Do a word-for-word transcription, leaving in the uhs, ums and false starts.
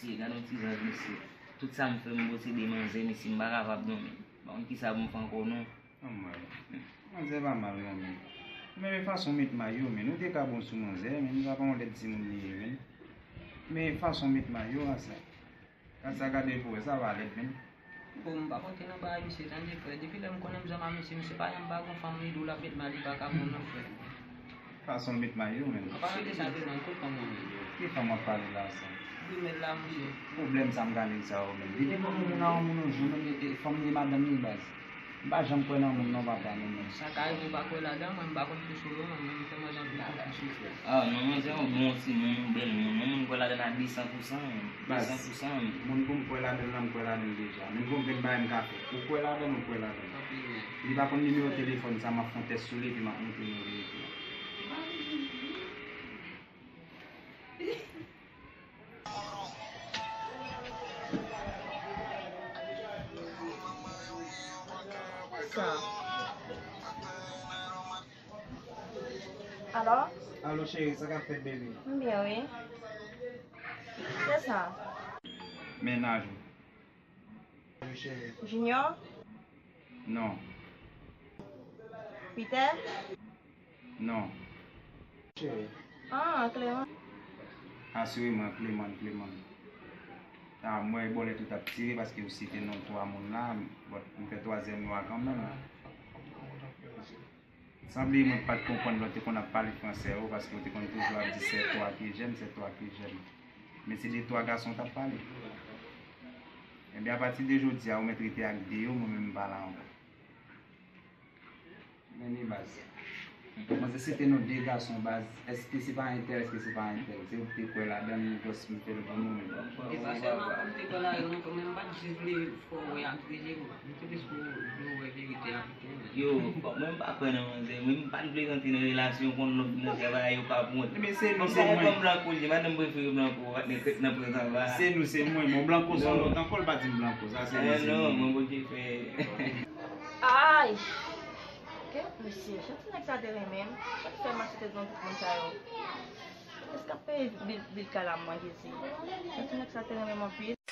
Mesye, gade yon ti zanj, mesye. Tout sa m fè, m posede manzè, mesye, m pa kapab non, men. M pa konn kisa pou m fè ankò non. Manman, manzè pa mal non, men. Men, men fason w met may yo, men. Ou te ka bon sou manzè, men. Sa pa yon lèd timoun li ye, men. Men fason w met may yo a sa. Gad sa, gade pou wè, sa pa lèd, men. Bon, m pa konte nan bagay misye, tande, frè. Depi lè m konnen m zanmi a misye, misye pa janm pa gon fanm li di w l ap met may, li pa ka bon non, frè. Fason l met may yo, men. An palan de sa, tou, nan tout fanm nan, men. Ki fanm w ap pale la, sa? Grimèl la, misye. Pwoblèm sa m ka nèg sa yo, men. Depi pou moun a yon moun yon jou, men, e, e, fanm li madanm li, baz. M pa janm kwè nan moun non, papa, non, non. Sa ka rive w pa kwè ladan, mwen, m pa konn pou sou yo, mwen, mwen, m fè manzè anpil konfyans wi, frè. Ah, non, manzè yon bon timoun, yon bèl moun. Mwen, mwen kwè ladan a de san pou san, men. Baz, de san pou san, men. Moun pou m kwè ladan l lan, m kwè ladan l deja. Men gon grenn bagay m ka fè. Ou kwè ladan l, ou kwè ladan l. Tanpri, men. Li pa konn nimewo telefòn sa, m ap fè yon tès sou li, epi m ap montre nou verite a. Sa. Alo? Alo, cheri, sa k ap fèt, baby? M byen, wi. Se sa? Mennaj ou. Junior? Non. Peter? Non. Ah, Clément. Asireman, Clément, Clément. Ah, m wè bòlèt ou t ap tire paske ou site non twa moun la, but m fè twazyèm non a kanmenm. Sanble mwen pa t konprann lè w te konn ap pale fransè yo, paske w te konn toujou ap di c'est toi que j'aime, c'est toi que j'aime. Men se de twa gason w t ap pale. Ebyen, apati de jodi a, ou mèt rete ak de yo, mwen menm m pa la ankò. Men ni baz. Manzè site non de gason baz. Èske se pa entèl, èske se pa entèl? Se ou ki te kwè ladan l, jis m fè l pou nou menm. E pa sèlman pou m te kwè ladan l non, men m pa t jis vle fè w wè ak de je m. M te plis pou m vle w wè verite a pito, men. Yo, bon, mwen m pa kwè nan manzè. Mwen m pa t vle rantre nan relasyon, konn lòt manzè bagay yo pa pou mwen. Men se nou, se mwen. Konn blanko, li, madanm prefere blanko, patnè krèt nan pran travay. Se nou, se mwen. Bon, blanko se yon lòt ankò, l pa di m blanko. Sa se nou, se mwen. Non, mwen, bon, ki fè. Ay! Ke mesye, jan ti nèg sa te renmen m, jan l fè m achte tout moun sa yo. Èske ap peye bil, bil kay la mwen, Jezi? Jan ti nèg sa te renmen m anpil.